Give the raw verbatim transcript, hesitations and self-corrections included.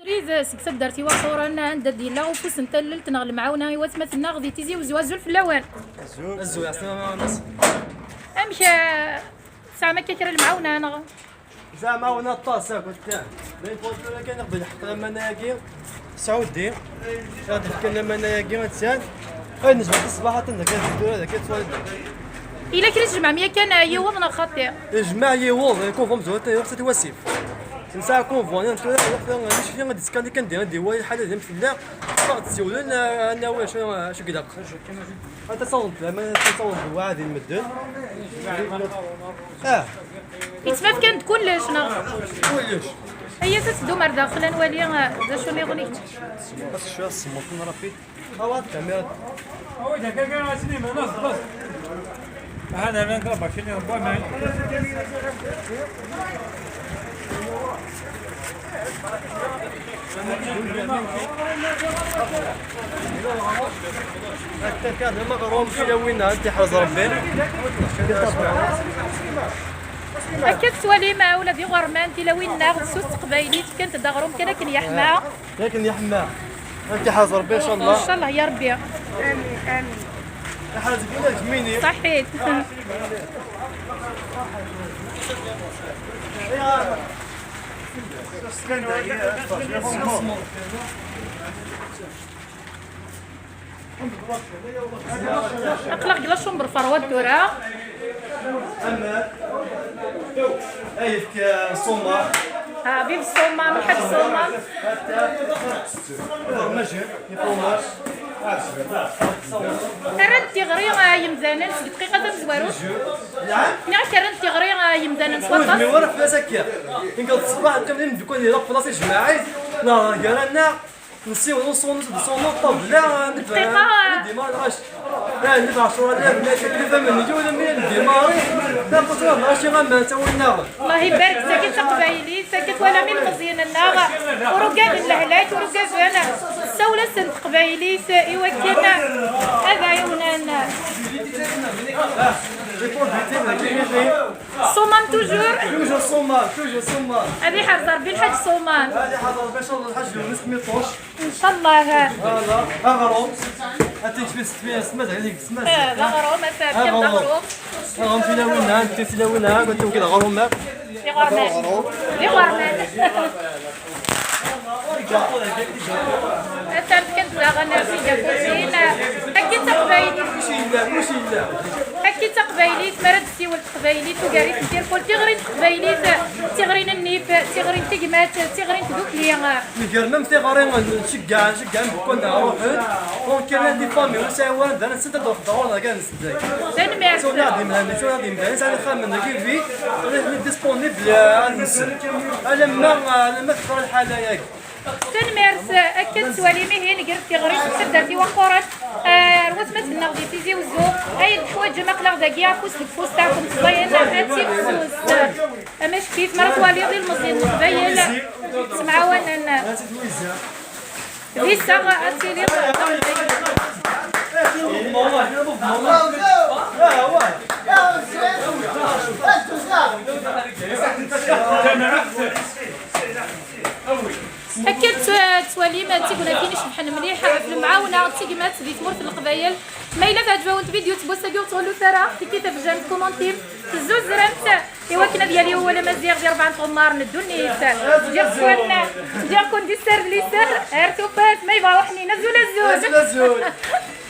Abrid seg taddart Iwaquren, anda d-yella ufus n tallelt neɣ lemɛawna i watmaten-nneɣ di Tizi Wezzu. Azul fell-awen. Azul. Azul, ɛeslama, Mass. Amek, eh, tesɛam akka kra lemɛawna, neɣ? Zeɛma wen aṭas akk kan. Ma yeffeɣ tura kan iqbel ḥeqq lamana-agi. Saudi. Ad d-fken lamana-agi, attan. Ay, nezmer ṣṣbeḥ ad tent-, kan tura, kan tura. Yella kra tjemɛem yakan, eh, yiweḍ neɣ xaṭi? Ijmeɛ yiweḍ, eh, convoi mezwar ad iruḥ s at wasif. Nesɛa convoi, tura, iruḥ tura, nicki ad d-iskani kan di, di wayel ḥala d amek tella. Ad ɣ-d-siwlen, eh, ad nawi acu, acu i ilaq. Ad tasaweḍ, ma tasaweḍ lwaɛd i medden. Ah. Yettmafkan-d kullec, neɣ? Kullec. Aya, ad teddum ar daxel, ad nwali, eh, d acu niḍen i kečč. Bas cwiya semmeḍ rapid. Awa, kamera. Awi-d akka kan asmi, ma laẓ, laẓ. Hada, ma nqrab, cini, rba, ma. Akka kan, ma ɣrum tilawin, ad t-iḥrez Rebbi. Akka tettwalim, ula d iɣerman, tilawin-nneɣ, d sut teqbaylit, fkant-d aɣrum kan akken yeḥma. Akken yeḥma. Ad t-iḥrez Rebbi, incallah. Incallah, ya Rebbi. Amin, amin. Iḥrez-ik ula d kemmini. Ṣaḥit. Aql-aɣ deg la chambre froide tura. Ayefk ṣṣumar. Ah, vive ṣṣumar, lḥaǧ ṣṣumar. Ifermajen, ifermaj. Rran-d tiɣri, ah, yemdanen seg dqiqa tamezwarut. Nniɣ-ak rran-d tiɣri, ah, yemdanen s waṭas. Ur zmireɣ ara fell-as akka. Nekk ṣṣbeḥ, nekkni d imeddukal, ilaq fell-as ijmaɛ-it, nehder gar-aneɣ. Nsiweḍ uṣun-, uṣun-, ṭṭabla, dqiqa. Dima lɣac. Ah, nit ɛecra llan, ma teklif amenyul, mi ndimari. Naqus lɣaci, ama tawin-nneɣ. Allah ibarek, tagi d taqbaylit, tagi twalam ilmeẓyen-nneɣ. Ur ugaden lehlak, ur ugaden. Ssawel-asen teqbaylit, i wakken ad ɛiwnen. Ṣṣumam toujours. Toujours ṣṣumam, toujours ṣṣumam. Ad iḥrez Rebbi lḥaǧ ṣṣumam. Ad iḥrez Rebbi, incallah, lḥaǧ Yunes Miṭuc. Incallah. Voilà, aɣrum. Ad t-id-tfis tfis, mazal-ik tfis. Eh, d aɣrum, ad t-fkeɣ d aɣrum. Aɣrum tilawin-a, anti tilawin-a, ad tewkil aɣrum-a. D iɣerman. D iɣerman. Atan fkan-d daɣen tijakusin. Akka d taqbaylit. Akka d taqbaylit, mi ara d-tessiwel teqbaylit, tugar-itt tirkul, tiɣri n teqbaylit, tiɣri n nnif, tiɣri n tegmat, tiɣri n tdukli. Ngar même tiɣri nceggeɛ, nceggeɛ imeddukal-nneɣ ruḥen. Donc, kan des familles ur sɛin wara, d ara nsent ad ruḥent ɣur-neɣ kan. Tanemmirt. Tura d imdanen, tura d imdanen, sɛan ixxamen deg ibi, disponible, eh, ad nsen. Alamma, alamma tefra lḥala-agi. Tanemmirt, akka d ttwalim ihi, nger tiɣri seg taddart Iwaquren, eh, ar watmaten-nneɣ di Tizi Wezzu. Ayen teḥwaǧem, aql-aɣ dagi, afus deg ufus, taɛkemt ẓẓayen, ad tifsus. Amack-it, mi ara twaliḍ ilmeẓyen n Leqbayel, ttemɛawanen. Di ssaɣ ad tiliḍ. Akka d-, ttwalim d tignatin icebḥen mliḥ ɣef lemɛawna d tegmat di tmurt n Leqbayel. Ma yella teɛǧeb-awen tvidyut n wass-agi, ur ttɣellut ara, tikki tabejjant, kumantim, tezzuzremt. Iwakken ad yali wawal amaziɣ di rebɛa n tɣemmar n ddunit. Ǧǧiɣ-ken, ǧǧiɣ-ken di sser d liser, ar tufat, ma yebɣa uḥnin, azul, azul. Azul, azul.